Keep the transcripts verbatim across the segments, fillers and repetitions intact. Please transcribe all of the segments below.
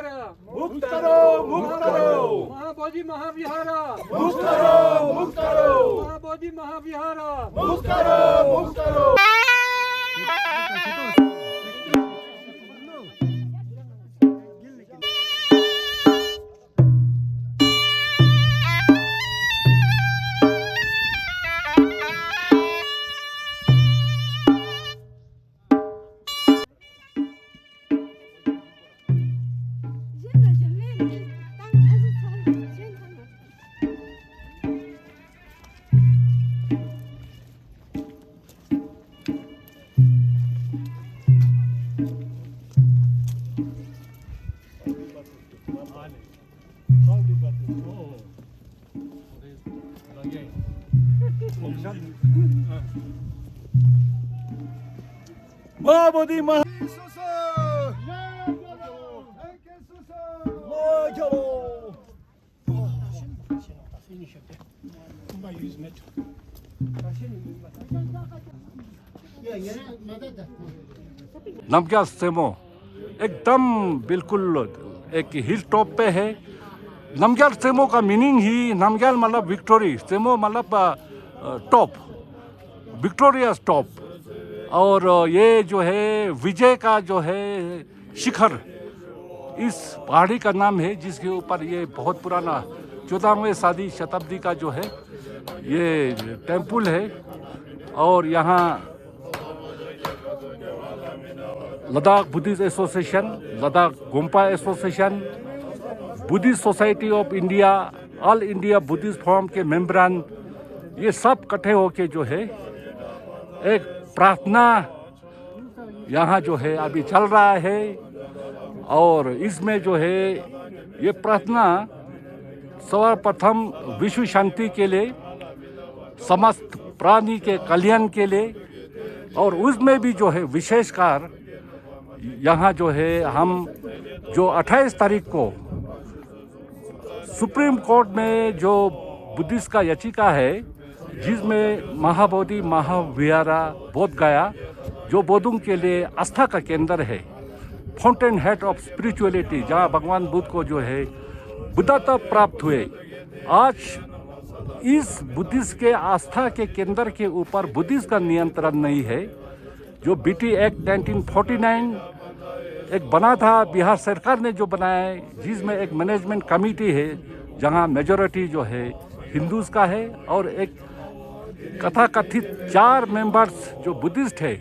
मुक्त करो, मुक्त करो। महाबोधि महाविहार। मुक्त करो, मुक्त करो। महाबोधि महाविहार। मुक्त करो, मुक्त करो। महाबोधि महा नमग्याल सेमो एकदम बिल्कुल एक हिल टॉप पे है। नमग्याल सेमो का मीनिंग ही, नमग्याल मतलब विक्टोरी, सेमो मतलब अ, अ, टॉप, विक्टोरियस टॉप। और अ, ये जो है विजय का जो है शिखर, इस पहाड़ी का नाम है, जिसके ऊपर ये बहुत पुराना चौदहवीं सदी शताब्दी का जो है ये टेम्पल है। और यहाँ Ladakh Buddhist association, Ladakh Gompa association, Buddhist society of India, all India Buddhist forum के मेंबरान, ये सब इकट्ठे होके जो है एक प्रार्थना यहाँ जो है अभी चल रहा है। और इसमें जो है ये प्रार्थना सर्वप्रथम विश्व शांति के लिए, समस्त प्राणी के कल्याण के लिए, और उसमें भी जो है विशेषकर यहाँ जो है हम जो अट्ठाईस तारीख को सुप्रीम कोर्ट में जो बुद्धिस्ट का याचिका है, जिसमें महाबोधि महाविहारा बोध गया जो बौद्धों के लिए आस्था का केंद्र है, फाउंटेन हेड ऑफ स्पिरिचुअलिटी, जहाँ भगवान बुद्ध को जो है बुद्धत्व प्राप्त हुए, आज इस बुद्धिस्ट के आस्था के केंद्र के ऊपर बुद्धिस्ट का नियंत्रण नहीं है। जो BT act nineteen forty nine एक बना था, बिहार सरकार ने जो बनाया है, जिसमें एक मैनेजमेंट कमेटी है, जहां मेजोरिटी जो है हिंदूज का है और एक कथाकथित चार मेंबर्स जो बुद्धिस्ट है।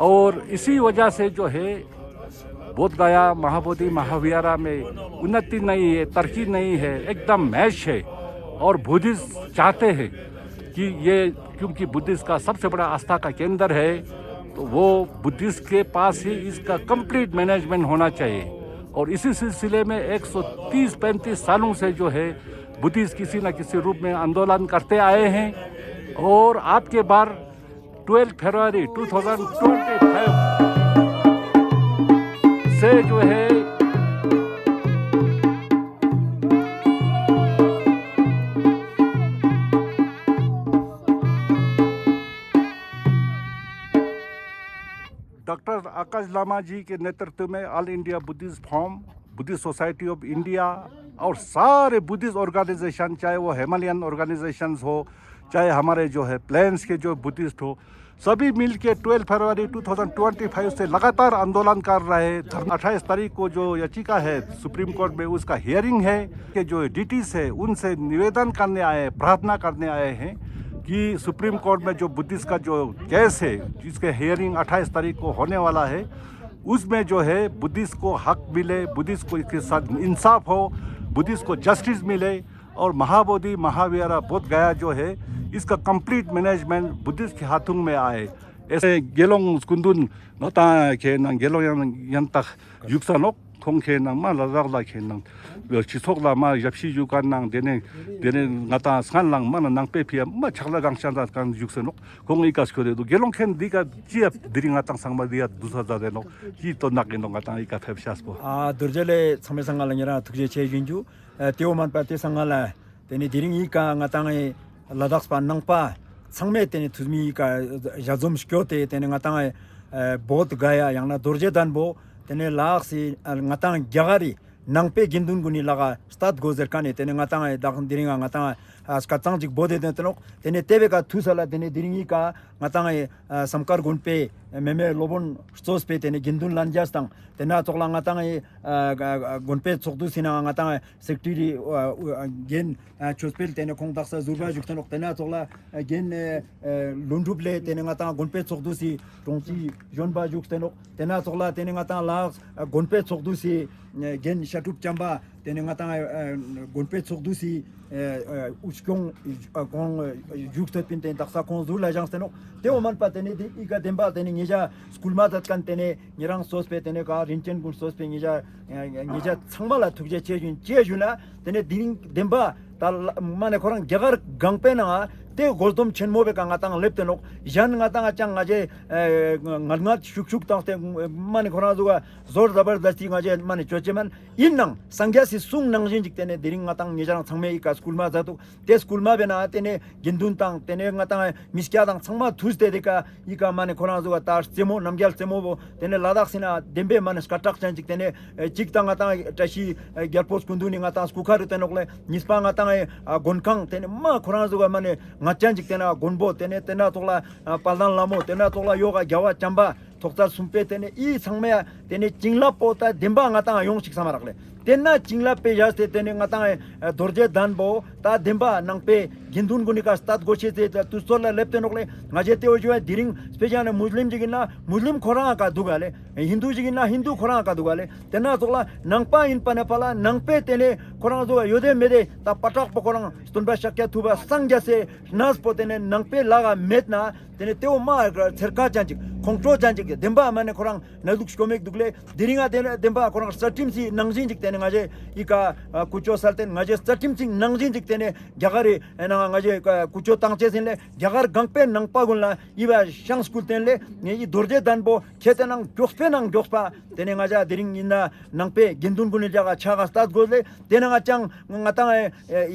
और इसी वजह से जो है बोध गया महाबोधि महाविहारा में उन्नति नहीं है, तरक्की नहीं है, एकदम मैश है। और बुद्धिस्ट चाहते हैं कि ये, क्योंकि बुद्धिस्ट का सबसे बड़ा आस्था का केंद्र है, तो वो बुद्धिस्ट के पास ही इसका कंप्लीट मैनेजमेंट होना चाहिए। और इसी सिलसिले में एक सौ तीस पैंतीस सालों से जो है बुद्धिस्ट किसी न किसी रूप में आंदोलन करते आए हैं। और आपके बार ट्वेल्व फरवरी टू थाउजेंड ट्वेंटी फ़ाइव से जो है डॉक्टर आकाश लामा जी के नेतृत्व में all India Buddhist forum, Buddhist society of India और सारे बुद्धिस्ट ऑर्गेनाइजेशन, चाहे वो हिमालयन ऑर्गेनाइजेशंस हो, चाहे हमारे जो है प्लेन्स के जो बुद्धिस्ट हो, सभी मिलके ट्वेल्व फरवरी टू थाउजेंड ट्वेंटी फ़ाइव से लगातार आंदोलन कर रहे हैं। धरना अट्ठाईस तारीख को जो याचिका है सुप्रीम कोर्ट में, उसका हियरिंग है कि जो डीटीज है उनसे निवेदन करने आए, प्रार्थना करने आए हैं कि सुप्रीम कोर्ट में जो बुद्धिस्ट का जो केस है, जिसके हियरिंग अट्ठाईस तारीख को होने वाला है, उसमें जो है बुद्धिस्ट को हक मिले, बुद्धिस्ट को इसके साथ इंसाफ हो, बुद्धिस्ट को जस्टिस मिले और महाबोधि महाविहारा बोध गया जो है, इसका कंप्लीट मैनेजमेंट बुद्धिस्ट के हाथों में आए। ऐसे गेलोंग स्कुंदुन नता के ना गेलोंग यान, यान तक युक्सनोक खोंग के ना मा लद्दाख ला के ना चिसोक ला मा यापसी युकान ना देने, देने नता स्कान लांग मा ना नंग पे फिया मा छकला गांग शान दा स्कान युक्सनोक खोंग इकास को दे दो। गेलोंग खेन दिका चिया दिरी नता संग मा दिया दूसरा दा देनो कि तो नक इनो नता इका फेब शास पो। ཨ་རྡོ་རྗེ་ལེ་ཚང་མའི་སང་ང་ལ་ཉེ་རང་ཐུགས་རྗེ་ཆེ་ཞུ་རྒྱུ། ཨ་དེའོ་མན་པ་དེ་སང་ང་ལ་དེ་ནི་དེ་རིང་ཡི་ག་ང་ཏང་ལ་དྭགས་པ་ནང་པ་ཚང་མས་དེ་ནི་ཐུ་མི་ཡི་ག་ཞལ་འཛོམས་སྐྱོད་དེ་དེ་ནི་ང་ཏང་ཨ་བོད་ག་ཡ་ཡང་ན་རྡོ་རྗེ་གདན་པོ་དེ་ནི་ལ་དྭགས་སི་ང་ཏང་རྒྱ་གར་རི་ ནང་པའི་དགེ་འདུན་གུན་ནི་ལག་ག་སྟད་གོས་ཟེར་ཁན་ནི་ཏེ་ནེ་ང་ཏང་ཨེ་དག་དེ་རིང་ང་ཏང་ཨ་སྐད་གཙང་ཅིག་བོ་དེ་དེ་ནོག། ཏེ་ནེ་ཏེ་བོའི་ཀ་ཐུགས་ས་ལ་ཏེ་ནེ་དེ་རིང་ངི་ཀ་ང་ཏང་ཨེ་བསམ་དཀར་དགོན་པའི་མེ་མེ་སློབ་དཔོན་གཙོས་པའི་ཏེ་ནེ་དགེ་འདུན་ལྷན་རྒྱས་དང་ཏེ་ནེ་ཙོགས་ལ་ང་ཏང་ཨེ་དགོན་པའི་ཚོགས་འདུ་སི་ནང་ང་ཏང་ཨེ་སེཀ་རེ་ཊ་རི་རྒན་ཆོས་འཕེལ་ཏེ་ནེ་ཁོང་དག་ས་ཟུར་པ་བཞུགས་ཏེ་ནོག། ཏེ་ནེ་ཙོགས་ལ་རྒན་ལྷུན་གྲུབ་ལེ་ཏེ་ནེ་ང་ཏང་དགོན་པའི་ཚོགས་འདུ་སི་དྲུང་ཆེ་གཞོན་པ་བཞུགས་ཏེ་ནོག། ཏེ་ནེ་ཙོགས་ལ་ཏེ་ནེ་ང་ཏང་ལ་དགོན་པའི་ཚོགས་འདུ་སི་རྒན་བཤད་སྒྲུབ་བྱམས་པ་ཏེ་ནེ་ང་ཏང་དགོན་པའི་ཚོགས་འདུ་སི་དབུ་སྐྱོང་ཁོང་བཞུགས་ཏེ་པིན། ཏེ་དག་ས་ཁོང་ཟུར་ལ་བཞེངས་ཏེ་ནོག། ཏེ་བོ་མན་པ་ཏེ་ནེ་ཏེ་ཨི་ཀ་དེན་པ་ཏེ་ནེ་ཉེ་ཞ་སྐུལ་མ་མཛད་ཁན་ཏེ་ནེ་ཉེ་རང་གཙོས་པའི་ཏེ་ནེ་ཀ་རིན་ཆེན་གུན་གཙོས་པའི་ཉེ་ཞ་ཉེ་ཞ་ཚང་མ་ལ་ཐུགས་རྗེ་ཆེ་ཞུ་ཡིན། ཅི་ཞུ་ན་ཏེ་ནེ་དེ་རིང་དེན་པ་ད་མ་ནེ་ཁོ་རང་རྒྱ་གར་གང་པོའི་ནང་ཏེ་དགོས་འདོམས་ཆེན་མོ་བོའི་ཀ་ང་ཏང་ལེབས་ཏེ་ནོག། གཞན་ང་ཏང་ཅང་ང་ཞའི་ངར་ངར་ཤུགས་ཤུགས་བཏང་སྟེ་མ་ནེ་ཁོ་རང་ཟུག་ག་ཟོར་ཟ་བར་ཟ་སྟེ་ང་ཞའི་མ་ནེ་ཅོ་ཅེས་མན། ཡིན་ནའང་སངས་རྒྱས་སི་གསུང་ནང་བཞིན་ཅིག་ཏེ་ནེ་དེ་རིང་ང་ཏང་ཉེ་ཞ་རང་ཚང་མས་ཨི་ཀ་སྐུལ་མ་མཛད་དུག། ཏེ་སྐུལ་མ་བོའི་ནང་ཏེ་ནེ་དགེ་འདུན་དང་ཏེ་ནེ་ང་ཏང་མི་སྐྱ་དང་ཚང་མ་ཐུགས་ཏེ་ཏེ་ཀ་ཨི་ཀ་མ་ནེ་ཁོ་རང་ཟུག་ག་ད་རྩེ་མོ་རྣམ་རྒྱལ་རྩེ་མོ་བོ་ཏེ་ནེ་ལ་དྭགས་སི་ནང་དེན་པའི་མ་ནེ་སྐད་གྲགས་ཅན་ཅིག། ཏེ་ནེ་ཅིག་ད་ང་ཏང་བཀྲ་ཤིས་རྒྱལ་པོ་སྐུ་མདུན་ནི་ང་ཏང་སྐུ་མཁར་རུ་ཏེ་ནོག་ལེ། གཉིས་པ་ང་ཏང་ཨེ་དགོན་ཁང་ཏེ་ནེ་མ་ཁོ་རང་ཟུག་ག་མ་ནེ་ང་ཅན་ཅིག་ཏེ་ནེ་དགོན་པོ་ཏེ་ནེ་ཏེ་ནེ་ཙོགས་ལ་དཔལ་ལྡན་ལྷ་མོ་ཏེ་ནེ་ཙོགས་ལ་ཡོག་ག་རྒྱལ་བ་བྱམས་པ་ཐོག་ཚད་གསུམ་པའི་ཏེ་ནེ་ཨི་ཚང་མའི་ཏེ་ནེ་བྱིན་རླབས་པོ་ད་དེན་པ་ང་ཏང་ཡོང་ཅིག་བསམ་མ་རག་ལེ། ཏེ་ནེ་བྱིན་རླབས་པའི་ཡ་སྟེ་ཏེ་ནེ་ང་ཏང་ཨེ་རྡོ་རྗེ་གདན་པོ་ད་དེན་པ་ནང་པའི་དགེ་འདུན་གུན་ནི་ཀ་སྟད་གོས་ཤེས་ཏེ་ད་དུས་ཚོད་ལ་ལེབས་ཏེ་ནོག་ལེ། ང་ཞའི་ཏེ་བོ་ཞུ་བ་དེ་རིང་སྤེ་ཞལ་ནེ་མུས་ལིམ་ཅིག་ཨིན་ན་མུས་ལིམ་ཁོ་རང་ཀ་དུག་ག་ལེ། ཧིན་དུ་ཞིག་ཨིན་ན་ཧིན་དུ་ཁོ་རང་ཀ་དུག་ག་ལེ། ཏེ་ནེ་ཙོགས་ལ་ནང་པ་ཨིན་པ་ནེ་ཕ་ལ་ནང་པའི་ཏེ་ནེ་ཁོ་རང་ཟུག་ག་ཡོད་དེ་མེད་དེ་ད་པ་ཏྲག་པོ་ཁོ་རང་སྟོན་པ་ཤཱཀྱ་ཐུབ་པ་སངས་རྒྱས་སི་གནས་པོ་ཏེ་ནེ་ནང་པའི་ལག་ག་མེད་ན་ཏེ་ནེ་ཏེ་བོ་མ་ཚེར་ཁ་ཅན་ཅིག་ཁོང་ཁྲོ་ཅན་ཅིག་དེན་པ་མ་ནེ་ཁོ་རང་ན་ལུགས་སྐྱོ་མེད་དུག་ལེ། དེ་རིང་ང་ཏེ་ནེ་དེན་པ་ཁོ་རང་རྩ་ཁྲིམས་སི་ནང་བཞིན་ཅིག་ཏེ་ནེ་ང་ཞའི་ཨི་ཀ་ཀུ་ཅོ་སལ་ཏེ་ང་ཞའི་རྩ་ཁྲིམས་སི་ནང་བཞིན་ཅིག་ཏེ་ནེ་རྒྱ་གར་རི་ནང་ང་ཞའི་ཀུ་ཅོ་བཏང་ཅེས་ཨིན་ལེ། རྒྱ་གར་གང་པོའི་ནང་པ་གུན་ལ་ཨི་བ་ཤང་སྐུལ་ཏེ་ལེ། ངའི་རྡོ་རྗེ་གདན་པོ་ཁྱེད་ཏེ་ནང་མགྱོགས་པའི་ནང་མགྱོགས་པ་ཏེ་ནེ་ང་ཞ་དེ་རིང་ཨིན་ན་ནང་པའི་དགེ་འདུན་གུན་ནི་ལག་ག་ཆ་ག་སྟད་གོས་ལེ། ཏེ་ནེ་ང་ཅང་ང་ཏང་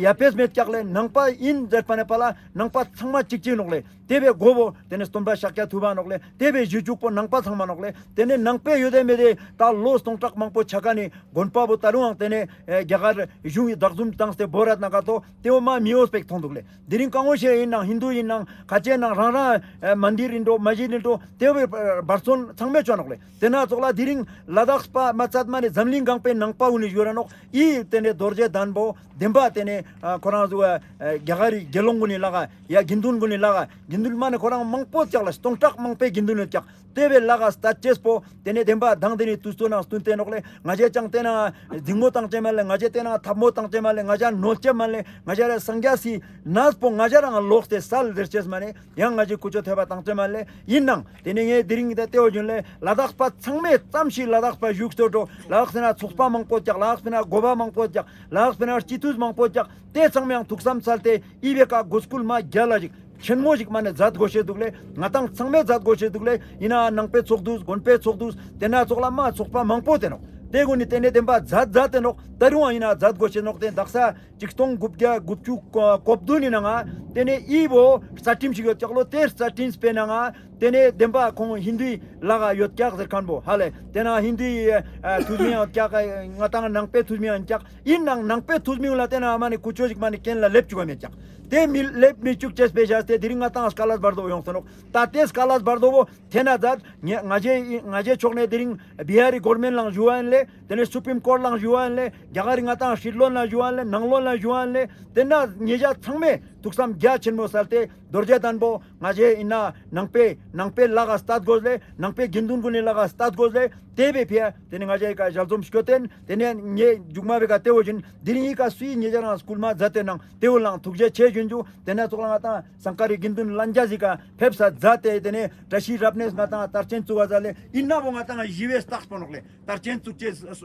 ཡ་ཕེས་མེད་ཀྱག་ལེ། ནང་པ་ཨིན་ཟེར་པ་ནེ་ཕ་ལ་ནང་པ་ཚང་མ་ཅིག་ཅིག་ནོག་ལེ། ཏེ་བོའི་གོ་བོ་ཏེ་ནེ་སྟོན་པ་ཤཱཀྱ་ཐུབ་པ་ནོག་ལེ། ཏེ་བོའི་གཞི་ཇུག་པོ་ནང་པ་ཚང་མ་ནོག་ལེ། ཏེ་ནེ་ནང་པའི་ཡོད་དེ་མེད་དེ་ད་ལོ་སྟོང་ཕྲག་མང་པོ་ཆ་ཀ་ནེ་དགོན་པ་བོ་ད་རུང་ཡང་ཏེ་ནེ་རྒྱ་གར་གཞུང་གི་བདག་འཛིན་བཏང་སྟེ་བོར་ར་ན་ག་ཏོ་ཏེ་བོ་མ་མི་འོས་པའི་མཐོང་དུག་ལེ། དེ་རིང་གང་བོ་ཞིག་ཨིན་ནང་ཧིན་དུ་ཨིན་ནང་ཁ་ཆེ་ནང་རང་རང་མན་དིར་ཨིན་འགྲོ་མ་ཇིད་ཨིན་འགྲོ་ཏེ་བོའི་བར་སོན་ཚང་མས་ཅོ་ནོག་ལེ། ཏེ་ནེ་ཙོགས་ལ་དེ་རིང་ལ་དྭགས་པ་མ་ཚད་མ་ནེ་འཛམ་གླིང་གང་པོའི་ནང་པ་གུན་ནི་ཞུ་ར་ནོག། ཨི་ཏེ་ནེ་རྡོ་རྗེ་གདན་པོ་དེན་པ་ཏེ་ནེ་ཁོ་རང་ཟུག་རྒྱ་གར་རི་དགེ་སློང་གུན་ནི་ལག་ག་ཡ་དགེ་འདུན་གུན་ནི་ལག་ག་དགེ་འདུན་མ་ནེ་ཁོ་རང་མང་པོ་ཀྱག་ལེ། སྟོང་ཕྲག་མང་པོའི་དགེ་འདུན་ཡོད་ཀྱག། ཏེ་བོའི་ལག་ག་སྟད་ཅེས་པོ་ཏེ་ནེ་དེན་པ་དང་ཏེ་ནེ་དུས་ཚོད་ནང་སྟུན་ཏེ་ནོག་ལེ། ང་ཞའི་ཅང་ཏེ་ནེ་འཛིང་མོ་བཏང་ཅེས་མ་ལེ། ང་ཞའི་ཏེ་ནེ་འཐབ་མོ་བཏང་ཅེས་མ་ལེ། ང་ཞ་ནོར་ཅེས་མ་ལེ། ང་ཞ་ར་སངས་རྒྱས་སི་གནས་པོ་ང་ཞ་རང་ལོག་སྟེ་སལ་ཟེར་ཅེས་མ་ནེ་ཡང་ང་ཞའི་ཀུ་ཅོ་ཐེབས་པ་བཏང་ཅེས་མ་ལེ། ཨིན་ནང་ཏེ་ནེ་ངས་དེ་རིང་ཏེ་བོ་ཞུ་ལེ། ལ་དྭགས་པ་ཚང་མས་ཙམ་ཞིག་ལ་དྭགས་པ་བཞུགས་སྟོད་འགྲོ། ལ་དྭགས་སི་ནང་ཚོགས་པ་མང་པོ་ཀྱག། ལ་དྭགས་སི་ནང་འགོ་པ་མང་པོ་ཀྱག། ལ་དྭགས་སི་ནང་སྤྱི་འཐུས་མང་པོ་ཀྱག། ཏེ་ཚང་མས་ཡང་ཐུགས་བསམ་སལ་ཏེ་ཨི་བོའི་ཀ་གོ་སྐུལ་མ་རྒྱལ་ལ་ཞིག་ཆེན་མོ་ཞིག་མ་ནེ་མཛད་གོས་ཤེས་དུག་ལེ། ང་ཏང་ཚང་མས་མཛད་གོས་ཤེས་དུག་ལེ། ཨིན་ན་ནང་པའི་ཚོགས་འདུ་དགོན་པའི་ཚོགས་འདུ་ཏེ་ནེ་ཙོགས་ལ་མ་ཚོགས་པ་མང་པོ་ཏེ་ནོག། ཏེ་གུན་ནི་ཏེ་ནེ་དེན་པ་མཛད་མཛད་ཏེ་ནོག། ད་རུང་ཨིན་ན་མཛད་གོས་ཤེས་ནོག། ཏེ་དག་ས་ཆིག་སྟོང་དགུ་བརྒྱ་དགུ་བཅུ་གོ་བདུན་ནི་ནང་ང་ཏེ་ནེ་ཨི་བོ་རྩ་ཁྲིམས་ཤིག་ཡོད་ཀྱག་ལོ། ཏེ་རྩ་ཁྲིམས་པའི་ནང་ང་ཏེ་ནེ་དེན་པ་ཁོང་ཧིན་དུའི་ལག་ག་ཡོད་ཀྱག་ཟེར་ཁན་བོ་ཧ་ལེ། ཏེ་ནེ་ཧིན་དུའི་ཨ་ཐུས་མི་ཡང་ཡོད་ཀྱག། ང་ཏང་ནང་པའི་ཐུས་མི་ཡང་ཡོད་ཀྱག། ཨིན་ནང་ནང་པའི་ཐུས་མི་ལ་ཏེ་ནེ་མ་ནེ་ཀུ་ཅོ་ཞིག་མ་ནེ་གྱེན་ལ་ལེབ་ཅུག་ག་མེད་ཀྱག། ཏེ་མི་ལེབ་མི་ཅུག་ཅེས་པའི་ཞག་སྟེ་དེ་རིང་ང་ཏང་སྐལ་ལ་བར་དོ་ཡོང་སྟེ་ནོག། ད་ཏེ་སྐལ་ལ་བར་དོ་བོ་ཐེན་ན་ཛད། ང་ང་ཞའི་ང་ཞའི་ཕྱོགས་ནེ་དེ་རིང་བི་ཧར་རི་གོར་མེན་ལའང་ཞུ་བ་ཨིན་ལེ། ཏེ་ནེ་སུ་པྲིམ་ཀོརྚ་ལའང་ཞུ་བ་ཨིན་ལེ། རྒྱ་གར་རི་ང་ཏང་སྲིད་བློན་ལའང་ཞུ་བ་ཨིན་ལེ། ནང་བློན་ལའང་ཞུ་བ་ཨིན་ལེ། ཏེ་ནེ་ཉེ་ཞ་ཚང་མས་ཐུགས་བསམ་རྒྱ་ཆེན་མོ་སལ་ཏེ་རྡོ་རྗེ་གདན་པོ་ང་ཞའི་ཨིན་ན་ནང་པའི་ནང་པའི་ལག་ག་སྟད་གོས་ལེ། ནང་པའི་དགེ་འདུན་གུན་ནི་ལག་ག་སྟད་གོས་ལེ། ཏེ་བོའི་ཕི་ཡ་ཏེ་ནེ་ང་ཞའི་ཀ་ཞལ་འཛོམས་སྐྱོད་དེན། ཏེ་ནེ་ངས་མཇུག་མ་བོའི་ཀ་ཏེ་བོ་ཞུ་ཡིན། དེ་རིང་ཨི་ཀ་སུའི་ཉེ་ཞ་རང་སྐུལ་མ་མཛད་དེ་ནང་ཏེ་བོ་ལའང་ཐུགས་རྗེ་ཆེ་ཞུ་ཡིན་ཞུ། ཏེ་ནེ་ཙོགས་ལ་ང་ཏང་སང་ཀ་རི་དགེ་འདུན་ལྷན་རྒྱས་ཞིག་ག་ཕེབས་ས་མཛད་དེ་ཏེ་ནེ་བཀྲ་ཤིས་རབ་གནས་ང་ཏང་དར་ཆེན་བཙུགས་པ་ཟ་ལེ། ཨིན་ན་བོ་ང་ཏང་ཞི་བའི་རྟགས་པོ་ནོག་ལེ། དར་ཆེན་བཙུགས་ཅེས་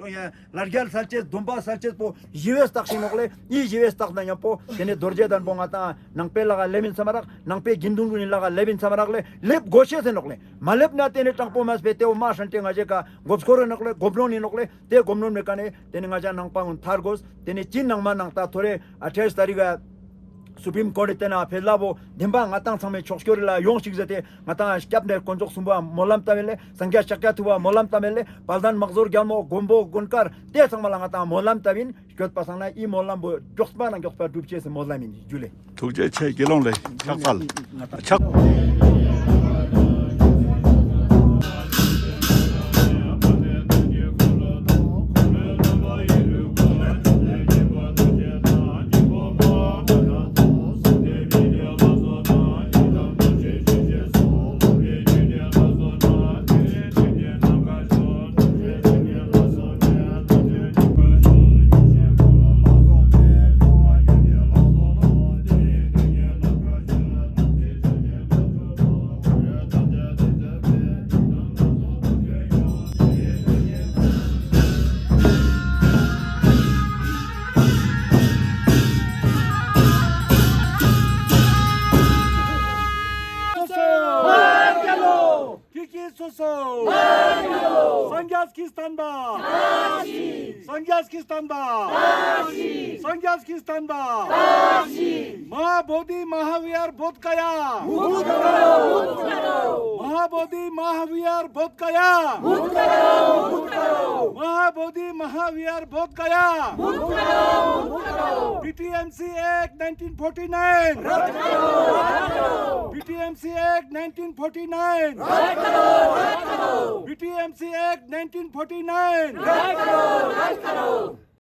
ལ་རྒྱལ་སལ་ཅེས་སྡོམ་པ་སལ་ཅེས་པོ་ཞི་བའི་རྟགས་ཤིག་ནོག་ལེ། ཨི་ཞི་བའི་རྟགས་ན་ཉམ་པོ་ཏེ་ནེ་རྡོ་རྗེ་གདན་པོ་ང་ཏང་ནང་པའི་ལག་ག་ལེབ་ཨིན་སམ་མ་རག། ནང་པའི་དགེ་འདུན་གུན་ནི་ལག་ག་ལེབ་ཨིན་སམ་མ་རག་ལེ། ལེབ་གོས་ཤེས་ཟེར་ནོག་ལེ། མ་ལེབ་ན་ཏེ་ནེ་དྲང་པོ་མ་སྤེ་ཏེ་བོ་མ་ཧྲན་ཏེ་ང་ཞའི་ཀ་མགོ་སྐོར་ནོག་ལེ། མགོ་གནོན་ནི་ནོག་ལེ། ཏེ་མགོ་གནོན་མེད་ཀ་ནེ་ཏེ་ནེ་ང་ཞ་ནང་པ་གུན་ཐར་གོས། ཏེ་ནེ་ཅི་ནང་མ་ནང་ད་ཐོ་རེ་ཨ་ཐེས་ཏ་རིག་ག་ སུ་པྲིམ་ཀོརྚ་ཏེ་ནེ་ཕེ་སླ་བོ་བདེན་པ་ང་ཏང་ཚང་མའི་ཕྱོགས་སྐྱོར་ལ་ཡོང་ཞིག་ཟེར་ཏེ་ང་ཏང་སྐྱབས་གནས་དཀོན་མཆོག་གསུམ་པོ་སྨོན་ལམ་བཏབ་ཨིན་ལེ། སངས་རྒྱས་ཤཱཀྱ་ཐུབ་པ་སྨོན་ལམ་བཏབ་ཨིན་ལེ། དཔལ་ལྡན་དམག་ཟོར་རྒྱལ་མོ་མགོན་པོ་མགོན་དཀར་ཏེ་ཚང་མ་ལ་ང་ཏང་སྨོན་ལམ་བཏབ་ཨིན། སྐྱོད་པ་སང་ན་འི་སྨོན་ལམ་པོ་མགྱོགས་པ་ན་མགྱོགས་པ་འགྲུབ་ཅེས་སི་སྨོན་ལམ་ཨིན། ཇུ་ལེ། ཐུགས་རྗེ་ཆེ། དགེ་སློང་ལེ། ཕྱག་འཚལ། ཕྱག་སོ་སོ། ཀི་ཀི་སོ་སོ། སངས་རྒྱས་ཀྱི་བསྟན་པ། སངས་རྒྱས་ཀྱི་བསྟན་པ། སངས་རྒྱས་ཀྱི་བསྟན་པ། མ་ཧཱ་བོ་དྷི་མ་ཧཱ་བི་ཧར་བོདྷ་ག་ཡ། མ་ཧཱ་བོ་དྷི་མ་ཧཱ་བི་ཧར་བོདྷ་ག་ཡ། མ་ཧཱ་བོ་དྷི་མ་ཧཱ་བི་ཧར་བོདྷ་ག་ཡ། བི་ཊི་ཨེམ་སི་Act nineteen forty nine. रद्द करो, रद्द करो। BTMC act nineteen forty nine. रद्द करो, रद्द करो। BTMC act nineteen forty nine. रद्द करो, रद्द करो।